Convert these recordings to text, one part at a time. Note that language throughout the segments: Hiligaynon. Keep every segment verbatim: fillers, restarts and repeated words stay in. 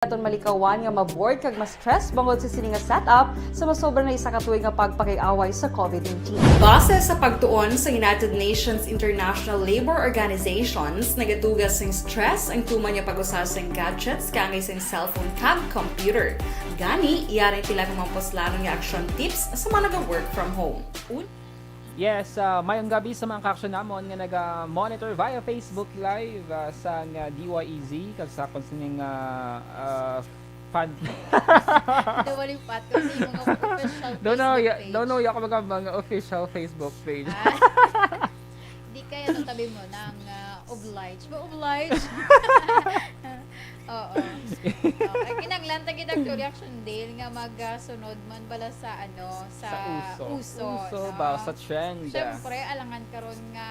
aton malikawan nga ma-bored kag ma-stress bangod sa sini nga setup sa masobra na isa ka tuig nga pagpakiaway sa COVID nineteen. Base sa pagtuon sa United Nations International Labor Organizations, nagatuga sing stress ang tuman nga pag-usa sing gadgets kaangay sing cellphone kag computer. Gani, yari sila nga mga puslanon nga action tips sa mga naga-work from home. Un- Yes, ah, mayong gabi sa mga kaaksyon namon nga naga-monitor via Facebook Live, ah, sang, ah, D Y E Z kag sa akon sining, ah, ah, fan. Daw wali pat ko sa imong official Don't know, Facebook ya-, page. Don't know, ya ko mga, mga official Facebook page. Ah. Di kaya natabi mo ng, ah, oblige. Ba oblige? Oo. Okay, kinahanglan ta gid actually, Action Dale, nga magasunod man bala sa, ano, sa Sa uso. Uso, Uso no? ba? Sa trend. Siyempre, alangan karon nga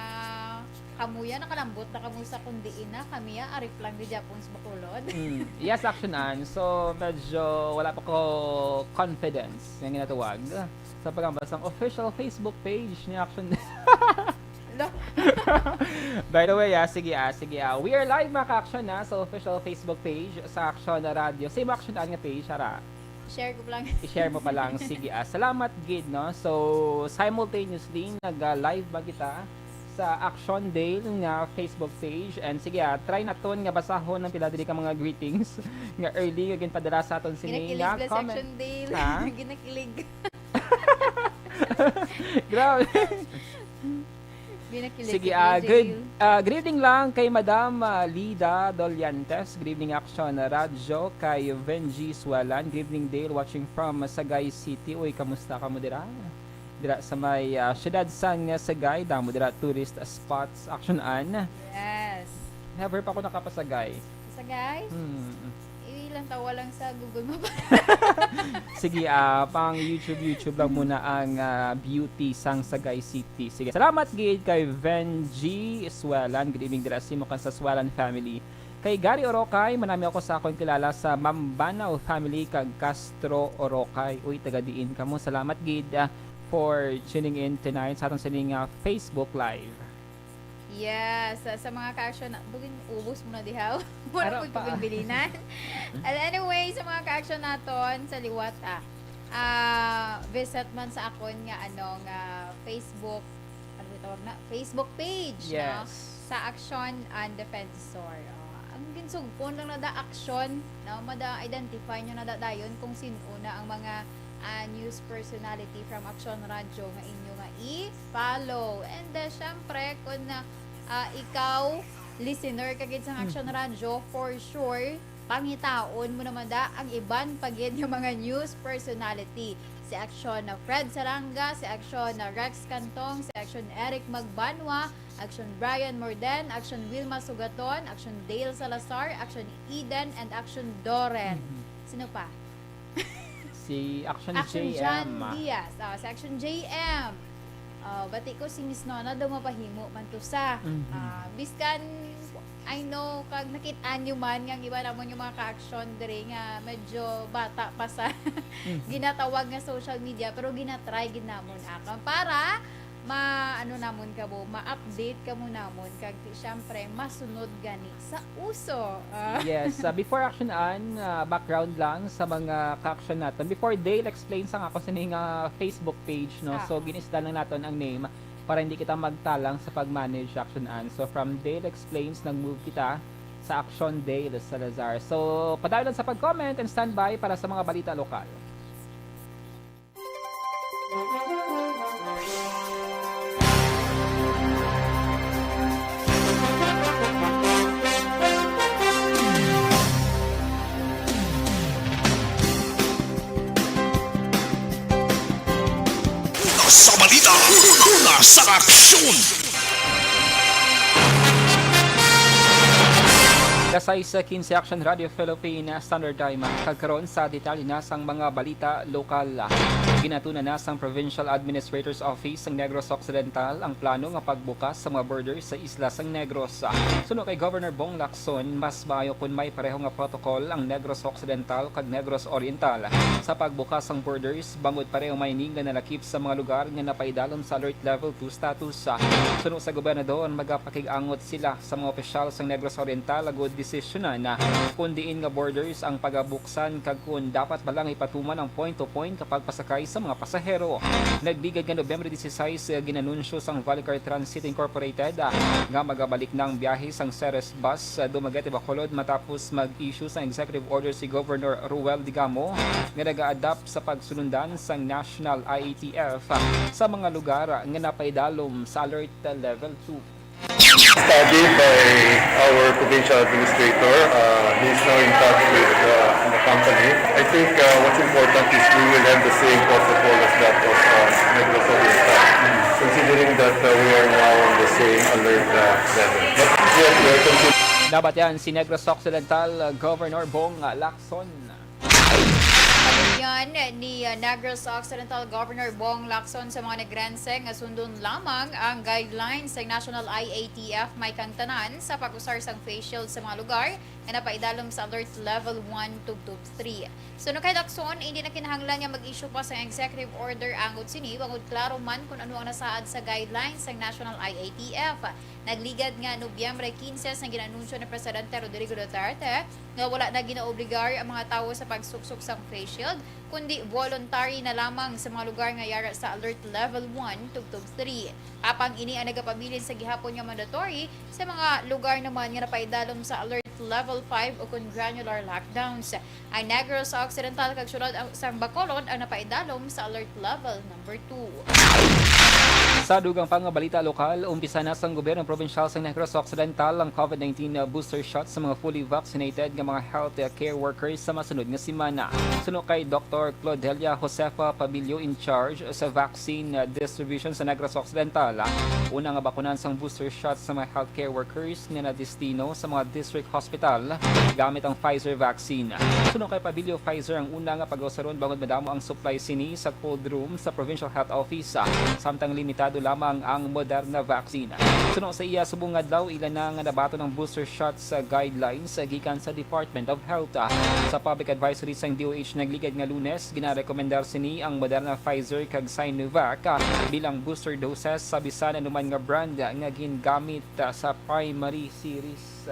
kamuya, nakalambot na kamo sa kung diin na, kami, ah, arip lang di Japon sa Bacolod. Mm. Yes, Action Ann. So, medyo wala pa ko confidence nga ginatawag sa pagambal sang official Facebook page ni Action. Lo- By the way, ah, sige, ah, sige, ah. We are live, mga ka-action, ah, sa official Facebook page sa Action Radyo. Sa imo, Action Ann, nga page, ara. Share ko lang. I-share mo pa lang. Sige, ah. Salamat gid, no? So, simultaneously, nag-live ba kita sa Action Dale nga Facebook page? And sige, ah, try naton nga basahon ang pila diri ka mga greetings nga early nga ginpadala sa aton sini Ginakilig nga plus comment. Action Dale. Ha? Ginakilig. Grabe. Ginakilig Sige, si ah, J J. Good, ah, good evening lang kay Madam, ah, Lida Doliantes. Good evening, Action Radyo, kay Vengie Suelan. Good evening, Dale, watching from Sagay City. Uy, kamusta ka mo dira? Dira sa may, ah, siyudad sang Sagay, damo dira tourist spots, Action Ann. Yes. Never pa ako nakapasagay. Sagay? Hmm. Ilang tawa lang sa Google Map. Sige, ah, pang YouTube, YouTube lang muna ang, ah, beauty sang Sagay City. Sige, salamat gid kay Vengie Suelan. Good evening dira sa imo kag sa Suelan family. Kay Gary Orocay, manami ako sa akon kilala sa Mambanaw family kag Castro Orocay. Uy, taga diin kamo? Salamat gid, ah, for tuning in tonight sa aton sining, ah, Facebook Live. Yes, sa, sa mga ka-action, bugin ubos mo na dihaw. Wala Ara ko pa. Pagbilinan. And anyway, sa mga ka-action naton, sa liwat, ah, ah, visit man sa akon nga, ano, nga Facebook, ano ba tawag na? Facebook page, no? Yes. Sa Action and Defensor. Oh, ang ginsugpon lang na da action, no? Mada-identify nyo na da dayon kung sino na ang mga, ah, news personality from Action Radyo nga inyo nga i-follow. And, uh, syempre, kung, uh, uh, ikaw, listener ka gid sa Action Mhm. Radyo, for sure, pangitaon mo naman da ang iban pa gid nga mga news personality. Si Action na Fred Saranga, si Action na Rex Cantong, si Action Eric Magbanwa, Action Brian Morden, Action Wilma Sugaton, Action Dale Salazar, Action Eden, and Action Doren. Mhm. Sino pa? Si Action Action J M, John ah. Diaz. Ah, si Action J M. Ah, bati ko si Miss Nona daw mapahimo man to sa. Mhm. Ah, biskan, I know, kag nakit-an nyo man nga ang iba namon yung mga ka-action diri nga medyo bata pa sa Mhm. ginatawag nga social media, pero ginatry gid namon akon para ma-, ano namon kamo, ma-update kamo namon, kag di, syempre, masunod gani sa uso. Ah. Yes, ah, before Action Ann, ah, background lang sa mga ka-action naton. Before Dale explains ang ako sining, ah, Facebook page, no? So, Ah. ginisdan lang naton ang name para hindi kita magtalang sa pag-manage, Action Ann. So, from Dale Explains, nag-move kita sa Action Dale Salazar. So, padayon lang sa pag-comment and standby para sa mga balita lokal. Una sa balita, una sa aksyon. Alas sais quince, Action Radio Philippine Standard Time. Kag karon sa detalye na sang mga balita lokal. Ginatuna na sang Provincial Administrator's Office sang Negros Occidental ang plano nga pagbukas sa mga borders sa isla sang Negros. Suno kay Governor Bong Lacson, mas maayo kon may pareho nga protocol ang Negros Occidental kag Negros Oriental sa pagbukas sang borders, bangod pareho may ini nga nalakip sa mga lugar nga napaidalom sa Alert Level two status. Suno sa gobernador, magapakig-angot sila sa mga opisyal sang Negros Oriental agud desisyonan kon diin nga borders ang pagabuksan kag kon dapat ba lang ipatuman ang point-to-point nga pagpasakay sa mga pasahero. Nagligad nga Nobyembre dieciséis, eh, ginanunsyo sang Valicar Transit Incorporated, ah, nga magabalik na ang biyahe sang Ceres Bus, ah, Dumaguete, Bacolod matapos mag-issue sang executive order si Governor Ruel Digamo nga naga-adapt sa pagsunundan sang National I A T F, ah, sa mga lugar, ah, nga napaidalom sa Alert Level two. Studied by our provincial administrator. Uh, he's now in touch with, uh, the company. I think, uh, what's important is we will have the same protocol as that of, uh, Negros Oriental, considering that, uh, we are now on the same alert, uh, level. But yes, we are continuing. Nabatian si Negros Occidental, uh, Governor Bong Lacson. Yan ni, uh, Negros Occidental Governor Bong Lacson sa mga Negrense nga sundon lamang ang guidelines sa National I A T F, may kang tanan sa pag-usar sang face shield sa mga lugar nga napaidalom sa Alert Level one tubtob three. Suno kay Lacson, hindi na kinahanglan nga mag-issue pa sa executive order angot sini, bangod klaro man kung ano ang nasaad sa guidelines sang National I A T F. Nagligad nga Nobyembre quince sang ginanunsyo ni Presidente Rodrigo Duterte nga wala na ginaobligar ang mga tawo sa pagsuksok sang face shield, kundi voluntary na lamang sa mga lugar nga yara sa Alert Level one tubtob three. Apang ini ang nagapabilin sa gihapon nga mandatory sa mga lugar naman nga napaidalom sa Alert Level five o kon granular lockdowns. Ang Negros Occidental kag siyudad ang, sang Bacolod ang napaidalom sa Alert Level number two. Sa dugang pa nga balita lokal, umpisa na sang gobyerno probinsyal sa Negros Occidental ang COVID nineteen booster shot sa mga fully vaccinated nga mga health care workers sa masunod nga semana. Suno kay Doktor Claudelia Josefa Pabilio, in charge sa vaccine distribution sa Negros Occidental, una nga bakunan sang booster shot sa mga healthcare workers nga nadestino sa mga district hospital gamit ang Pfizer vaccine. Suno kay Pabilio, Pfizer ang una nga pag-usaron bangod madamo ang supply sini sa cold room sa Provincial Health Office, samtang limitado lamang ang Moderna vaccine. Suno sa iya, subong nga adlaw, ila na nga nabaton ang booster shot sa guidelines gikan sa Department of Health. Sa public advisory sang D O H nagligad nga Lunes, ginarekomendar sini ang Moderna, Pfizer, kag Sinovac bilang booster doses sa bisan anuman nga brand nga gingamit sa primary series.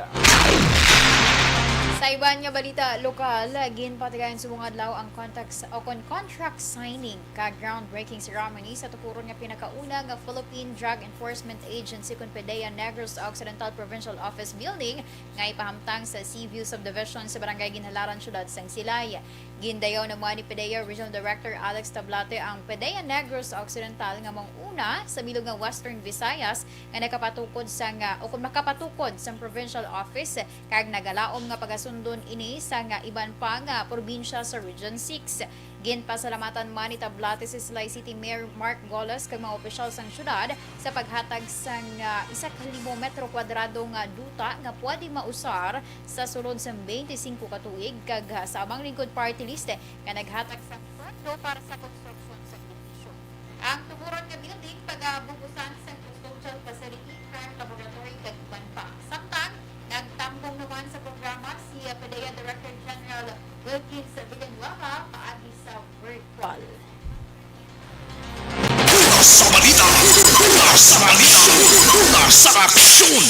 Sa iban nga balita lokal, ginpatigayon subong adlaw ang contacts o kon contract signing kag groundbreaking ceremony sa tukuron nga pinakauna nga Philippine Drug Enforcement Agency kon PDEA Negros Occidental Provincial Office Building nga ipahamtang sa Seaview Subdivision sa Barangay Ginhalaran, Siyudad sang Silay. Gindayaw naman ni PDEA Regional Director Alex Tablate ang PDEA Negros Occidental nga maong una sa bilog nga Western Visayas nga nakapatukod sang, ah, o kung makapatukod sang provincial office, kag nagalaom nga pagasundon ini sang, ah, iban pa nga probinsya sa Region six. Ginpasalamatan man ni Tablate si Silay City Mayor Mark Goles kag mga opisyal sang siyudad sa paghatag sang, ah, isa ka libo metro kwadrado nga duta nga pwede mausar sa sulod sang twenty-five ka tuig, kag, ah, sa Amang Lingkod Party List nga naghatag sang pondo para sa konstruksyon sa edifisyo. Ang tukuron nga building pagabubusan sang custodial facility, crime laboratory, kag iban pa. Samtang nagtambong naman sa programa si, ah, PDEA Director General Wilkins Villanueva paagi sa virtual. Una sa balita, una sa balita, una sa aksyon.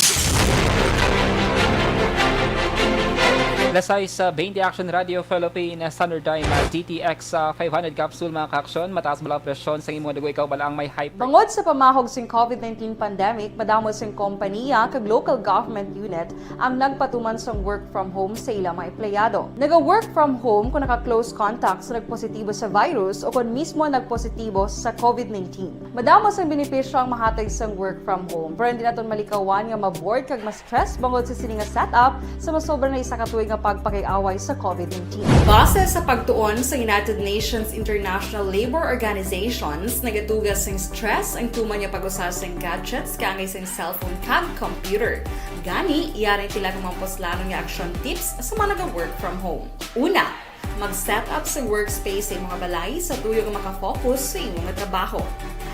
Alas sais, ah, twenty, Action Radio Philippines Standard Time, ah, D T X, ah, five hundred capsule, mga ka-aksyon. Mataas ba lang presyon sa imong dugo, ikaw ba lang may hyper? Bangod sa pamahog sing COVID nineteen pandemic, madamo sing kompanya kag local government unit ang nagpatuman sang work from home sa ilang mga empleyado. Naga-work from home kung naka-close contact sa nagpositibo sa virus o kung mismo nagpositibo sa COVID nineteen. Madamo sang benepisyo ang mahatag sang work from home, pero hindi naton malikawan nga ma-bored kag ma-stress bangod sa sini nga setup sa masobra na isa ka tuig nga pagpakiaway sa COVID nineteen. Base sa pagtuon sa United Nations International Labour Organizations, nagatuga sing stress ang tuman nga pag-usa sing gadgets kaangay sing cellphone kag computer. Gani, yari sila nga mga puslanon nga action tips sa mga naga-work from home. Una, mag-set up sa workspace sa imong balay sa tuyo nga makafocus sa imong trabaho.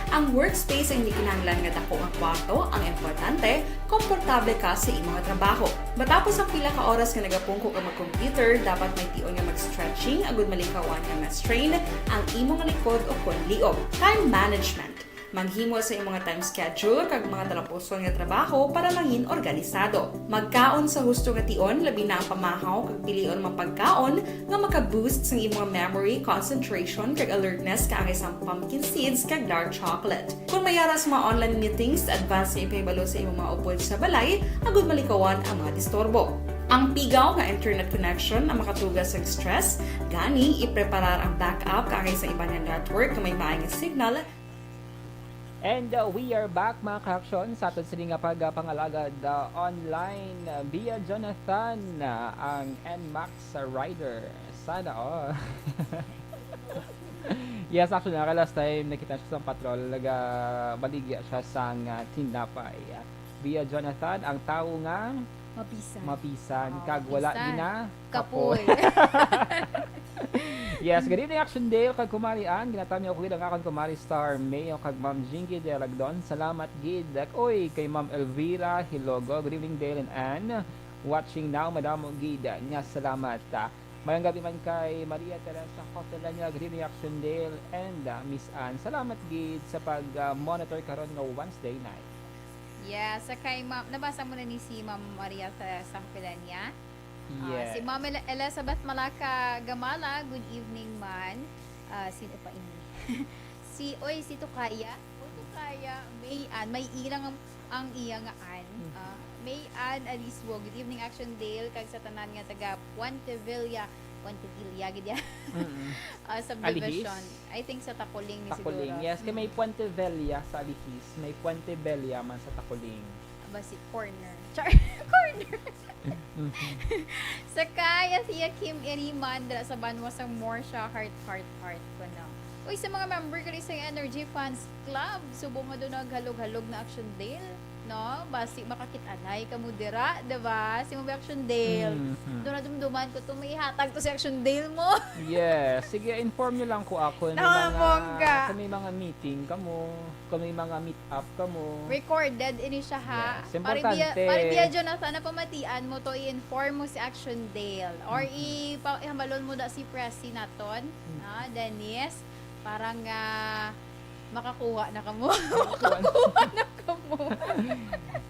Ang workspace ang hindi kinahanglan nga dako nga kwarto, ang importante, komportable ka sa imong trabaho. Matapos ang pila ka oras nga nagapungko ka mag-computer, dapat may tion nga mag-stretching agud malikawan nga ma-strain ang imong likod o kon liog. Time management. Maghimo sa imong time schedule kag mga talapuson nga trabaho para mangin organisado. Magkaon sa husto nga tion, labi na ang pamahaw kag pilion mga pagkaon nga maka-boost sang imong memory, concentration, kag alertness kaangay sang pumpkin seeds kag dark chocolate. Kung may ara sa mga online meetings, advance nga ipahibalo sa imong mga upod sa balay agud malikawan ang mga disturbo. Ang pigaw nga internet connection ang makatuga sa stress, gani ipreparar ang backup kaangay sa iban nga network nga may maay nga signal. And uh, we are back, mga ka-action, sa aton sini nga pagpangalagad uh, online uh, via Jonathan, uh, ang N max Rider. Sana all. Yes, actually, naka last time nakita siya sa patrol, nagabaligya siya sang uh, tinapay. Via Jonathan, ang tawo nga Mapisan. mapisan, Oo, kag wala mapisan. gina Kapoy. Yes, good evening, Action Dale, kag Kumari Ann. Ginatamyaw ko gid ang akon Kumari Star Mayo kag Ma'am Jinky Delagdon. Salamat gid. Oy, kay Ma'am Elvira Hilogo. Good evening, Dale and Ann. Watching now, madamo gid nga salamat. Ah, mayong gabi man kay Maria Teresa Hotelania. Good evening, Action Dale and ah, Miss Ann. Salamat gid sa pag-monitor karon nga Wednesday night. Yes, sa kay Ma'am, nabasa mo na ni si Ma'am Maria Teresa Capelania? Ah, Yes. Si Ma'am El- Elizabeth Malaka Gamala, good evening man. Ah, sino pa ini? Si, oy, si Tukaya. Oy, Tukaya, May Ann. May ilang ang, ang iya nga Ann. Mhm. Ah, May Ann Aliswo, good evening, Action Dale, kag sa tanan nga taga Puente Villa. Puente Villa, gid yan. Mm-mm. Ah, subdivision. I think sa Takuling ni Takuling. siguro. Yes, kay may Mm. Puente Vella sa Alihis, may Puente Vella man sa Takuling. Aba, si corner. Char, corner. Mhm. Sa kaya siya Kim Iriman, dira sa banwa sang Morsha, heart, heart, heart ko na. Uy, sa mga member gali sa Energy Fans Club, subong nga doon naghalog-halog na Action Dale, no? Basi makakit-anay ka mo dira, diba? Si Mami Action Dale. Mhm. Doon nadumduman ko to, may ihatag to si Action Dale mo. Yes. Sige, inform nyo lang ko ako. Kung may Ah, mga, bongga. kung may mga meeting kamo, kung may mga meet up kamo. Recorded ini siya, ha? Yes, Pare Bia, importante. Pare Bia Jonathan, napamatian mo to, i-inform mo si Action Dale. Or Mhm. ipa- ihambalon mo da si Presi naton, Mhm. ha, Dennis, para nga makakuha na kamo. Makakuha na. Makakuha na kamo.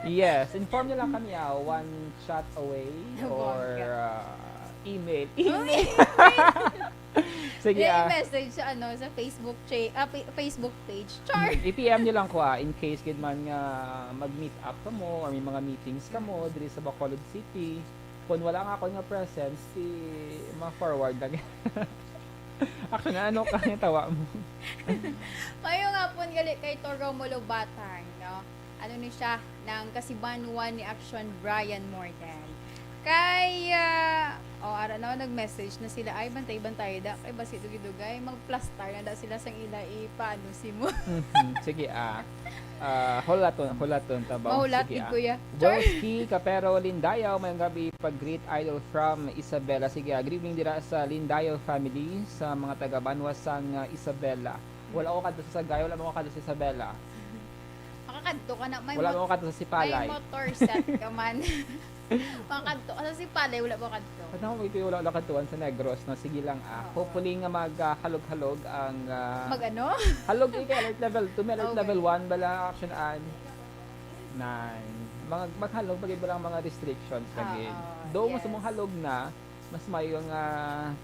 Yes, inform nyo lang kami, ah, one chat away or Bongga. ah, email. Uy, Email. Sige, Kaya ah, i-message sa, ano, sa Facebook cha- ah, pa- Facebook page. Char! I-P M nyo lang ko, ah, in case gid man nga mag-meet up kamo or may mga meetings kamo diri sa Bacolod City. Kung wala nga ako nga presence, i- ma-forward lang. Actually, ano ka yung tawa mo? Mayo nga po gali kay Toro Molobatang, no? Ano ni siya, ng kasibanuan ni Action Brian Morden. Kay, ah, oh, ara na, nag-message na sila, ay, bantay-bantay da, kay basi dugay-dugay, magplastar na da sila sang ila, ipaano si mo. Mhm. Sige, ah. Ah, hulaton, hulaton, tabaw. Mahulat Sige, gid, ah. kuya. Broski, Kapero, Lindayaw, mayong gabi, pag-greet idol from Isabela. Sige, ah, good evening dira sa Lindayaw family, sa mga taga Banwa sang ah, Isabela. Wala ko kadto sa Sagay, wala mo kadto sa Isabela. Makakadto ka na, may Wala mot- mo kadto sa Sipalay. May motor set ka man. Makakadto ka sa Sipalay, wala mo kadto. Ano mo ito wala nakatuan sa Negros, no? Sige lang, ah. Oo. Hopefully nga maghalog-halog ang ah, Mag-ano? Halog eh, kay alert level two, may alert Okay. level one bala, Action Ann. Nine. Mga maghalog pag iba lang mga restrictions Ah, lagi. ah, Though mas yes. mong halog na, mas mayo nga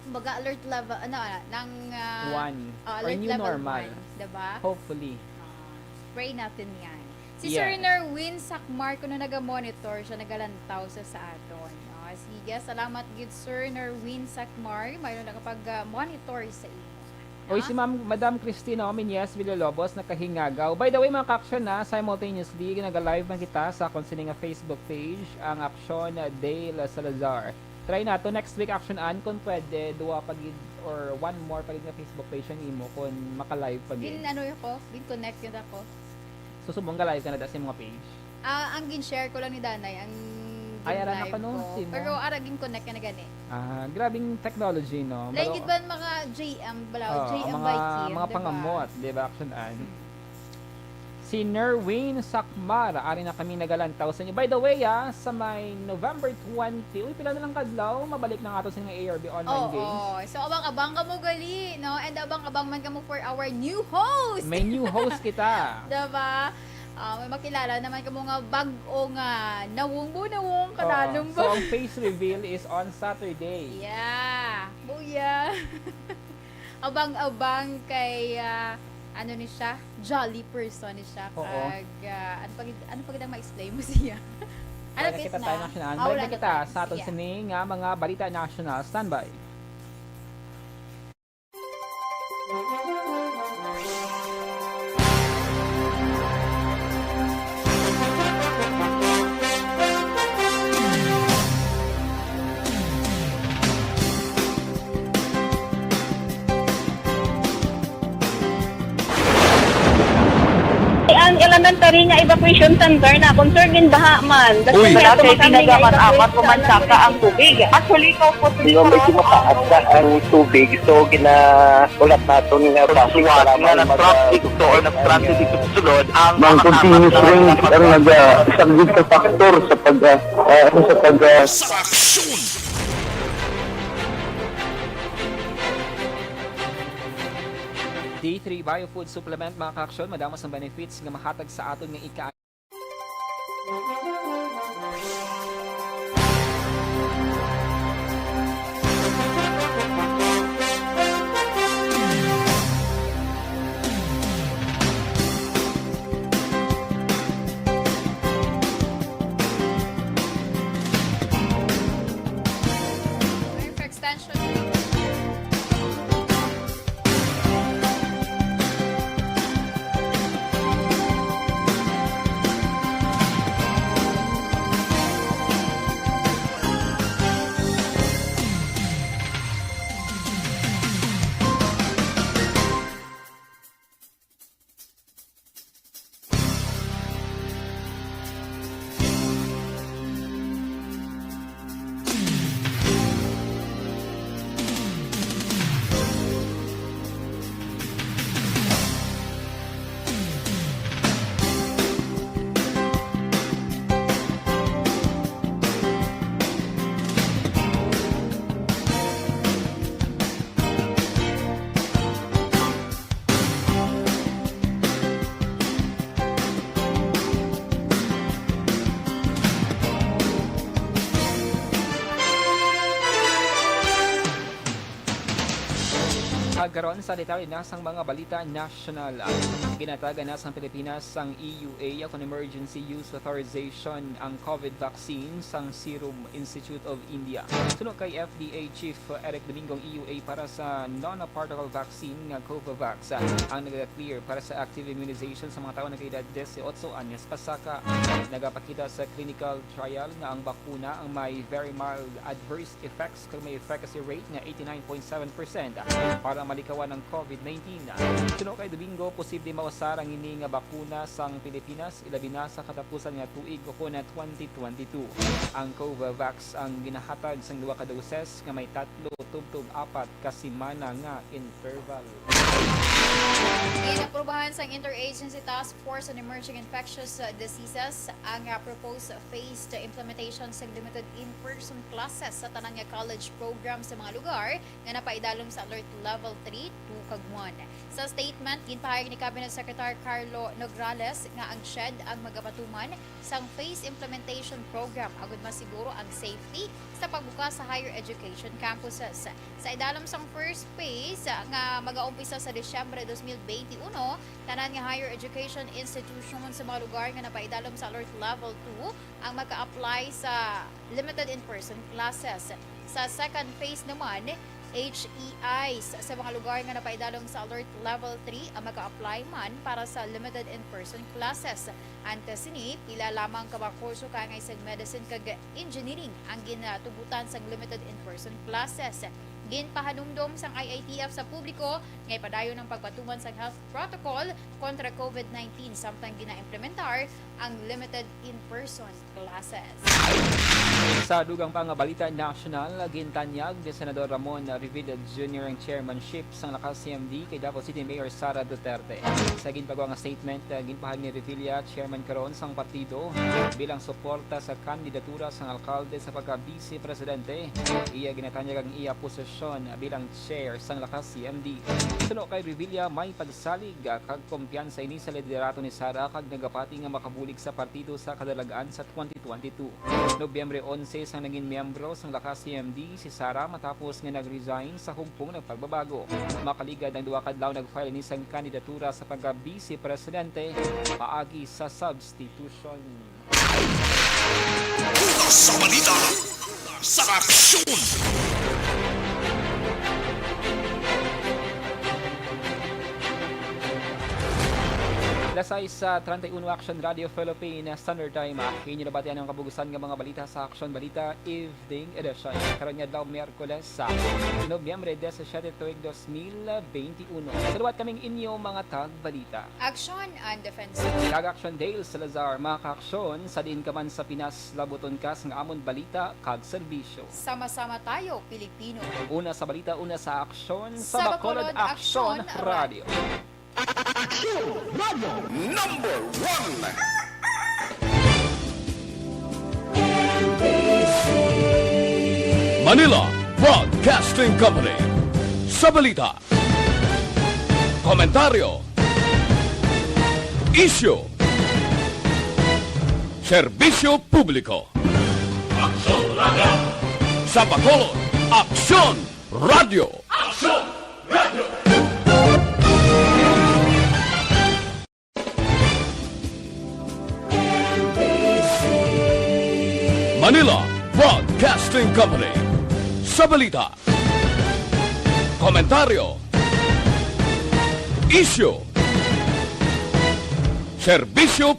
Kumbaga alert level, ano, ah, ng ah, one ah, or alert new level normal. one, diba? Hopefully. Ah, pray natin yan. Si Yes. Sir Nerwin Sakmar, kuno naga-monitor siya, nagalantaw sa sa aton. Ah, sige, salamat gid Sir Nerwin Sakmar, mayroon nakapag-monitor sa imo. Oy, Ah? si Ma'am, Madam Christina Omenyes Villalobos nakahingagaw. By the way, mga ka-action, na simultaneously naga-live man kita sa akon sini nga Facebook page, ang Action Dale Salazar. Try nato next week, Action Ann, kung pwede, duwa pa gid or one more pa gid nga Facebook page ang imo kung maka-live pa gid. Gin-, ano ako, gin-connect yun ako. So, subong ga-live ka na da sa mga page? Ah, ang gin-share ko lang ni Danay, ang Ay, ara na gin-live pa, no? ko. Sino? Pero ara, gin-connect ka na gani. Ah, grabing technology, no? Lain Malo- gid ba ang mga J M, bala, Oo, J M mga, by Kim, mga di ba? pangamot, di ba, Action Ann? Mm. Si Nerwin Sakmar, ari na kami nagalantaw sa inyo. By the way, ah, sa may November twenty, uy, pila na lang kadlaw, mabalik na nga ato sa mga A R B online Oo. games. So, abang-abang kamo gali, no? And abang-abang man kamo for our new host. May new host kita. Diba? Ah, may makilala naman kamo nga bag-o nga nawong bo, nawong, Oo. kadalom So, bo. ang face reveal is on Saturday. Yeah. Booyah. Abang-abang kay, ah, ano ni siya, jolly person ni siya. Oo. Kag, ah, ano pa gid, ano pa gid ang ma-explain mo siya? Ano Wala kita na? Time na siya. Ah, Balik wala na na kita time. sa aton Sige. Sining nga mga balita national. Standby. Ang elementary nga evacuation center na concern in baha man. Uy. Kaya Kaya tumakan kami nga tinagaman evacuate apat sa kumansaka ang tubig. Actually, ikaw po, Di ba, medyo mataas na ang tubig, so ginaulat naton nga Sa traffic suwat para nga may nag-traffic mag- to or nag-transit dito sa sulod, ang Mang mga continuous apat na rain lang ang nag-, ah, isang big factor sa pag, ah, ah, ano, sa pag, ah, Sa aksyon! D three Bio Food Supplement, mga kaaksyon, madamo sang benefits nga mahatag sa aton nga ika- Extension. Karon sa detalye na sang mga balita nasyonal. Ginatagan na sang Pilipinas sang E U A, kon Emergency Use Authorization, ang COVID vaccine sang Serum Institute of India. Suno kay F D A Chief Eric Domingo, ang E U A para sa nanoparticle vaccine nga Covavax ang naga-clear para sa active immunization sa mga tawo nga edad dieciocho anyos pasaka. Nagapakita sa clinical trial nga ang bakuna ang may very mild adverse effects kag may efficacy rate nga eighty-nine point seven percent para malikawan ang COVID nineteen. Suno kay Domingo, posible mausar ang ini nga bakuna sang Pilipinas, ilabi na sa katapusan nga tuig o kon twenty twenty-two. Ang Covavax ang ginahatag sang duha ka doses nga may tatlo tubtob apat ka semana nga interval. Inaprubahan sang Interagency Task Force on Emerging Infectious, uh, Diseases ang, uh, proposed phased implementation sa limited in-person classes sa tanan nga college program sa mga lugar nga napaidalom sa Alert Level three, two, kag one. Sa statement, ginpahayag ni Cabinet Secretary Carlo Nograles nga ang SHED ang magapatuman sang phased implementation program agud masiguro ang safety sa pagbukas sa higher education campuses. Sa idalom sang first phase, ah, nga magaumpisa sa Disyembre dos mil benti uno, tanan nga higher education institution sa mga lugar nga napaidalom sa Alert Level two ang maka-apply sa limited in-person classes. Sa second phase naman, H E Is sa mga lugar nga napaidalom sa Alert Level three ang mag-a-apply man para sa limited in-person classes. Antes sini, pila lamang ka mga kurso kaangay sang medicine kag engineering ang ginatugutan sang limited in-person classes. Ginpahanumdom sang I A T F sa publiko nga ipadayon ang pagpatuman sang health protocol kontra COVID nineteen samtang ginaimplementar ang limited in-person classes. Sa dugang pa nga balita nasyonal, gintanyag ni Senador Ramon Revilla Junior ang chairmanship sang Lakas C M D kay Davao City Mayor Sara Duterte. Sa ginpagawa nga statement, ah, ginpahayag ni Revilla, chairman karon sang partido, bilang suporta sa kandidatura sang alkalde sa pagka-vice presidente. Iya ginatanyag ang iya posisyon bilang chair sang Lakas C M D. Suno kay Revilla, may pagsalig, ah, kag kumpiyansa ini sa liderato ni Sara kag nagapati nga makabulig sa partido sa kadalagan sa twenty twenty-two. Nobyembre onse sang nangin miyembro sang Lakas C M D si Sara matapos nga nag-resign sa hugpong ng pagbabago. Makaligad ang duha ka adlaw, nag-file ini sang kandidatura sa pagka-vice presidente paagi sa substitution. Sa balita, sa aksyon. Alas sais treinta y uno, Aksyon Radio Philippine Standard Time. Inyo nabatian ang kabugusan nga mga balita sa Aksyon Balita Evening Edition. Karon nga adlaw, Miyerkules, sa Nobyembre disisiete, tuig dos mil benti uno. Sa liwat kaming inyo mga tagbalita. Aksyon and Defense. Kag Aksyon Dale Salazar, mga kaaksyon, sa diin ka man sa Pinas, labuton ka sang amon balita kag serbisyo. Sama-sama tayo, Pilipino. Una sa balita, una sa aksyon, sa Sa Bacolod Bacolod Aksyon Aksyon Radio. Aksyon Radio Number One. Manila Broadcasting Company. Sa balita, komentaryo, isyu, serbisyo publiko. Aksyon Radio. Sa Bacolod, Aksyon Radio. Aksyon Radio. Manila Broadcasting Company. Sa balita, komentaryo, isyu, serbisyo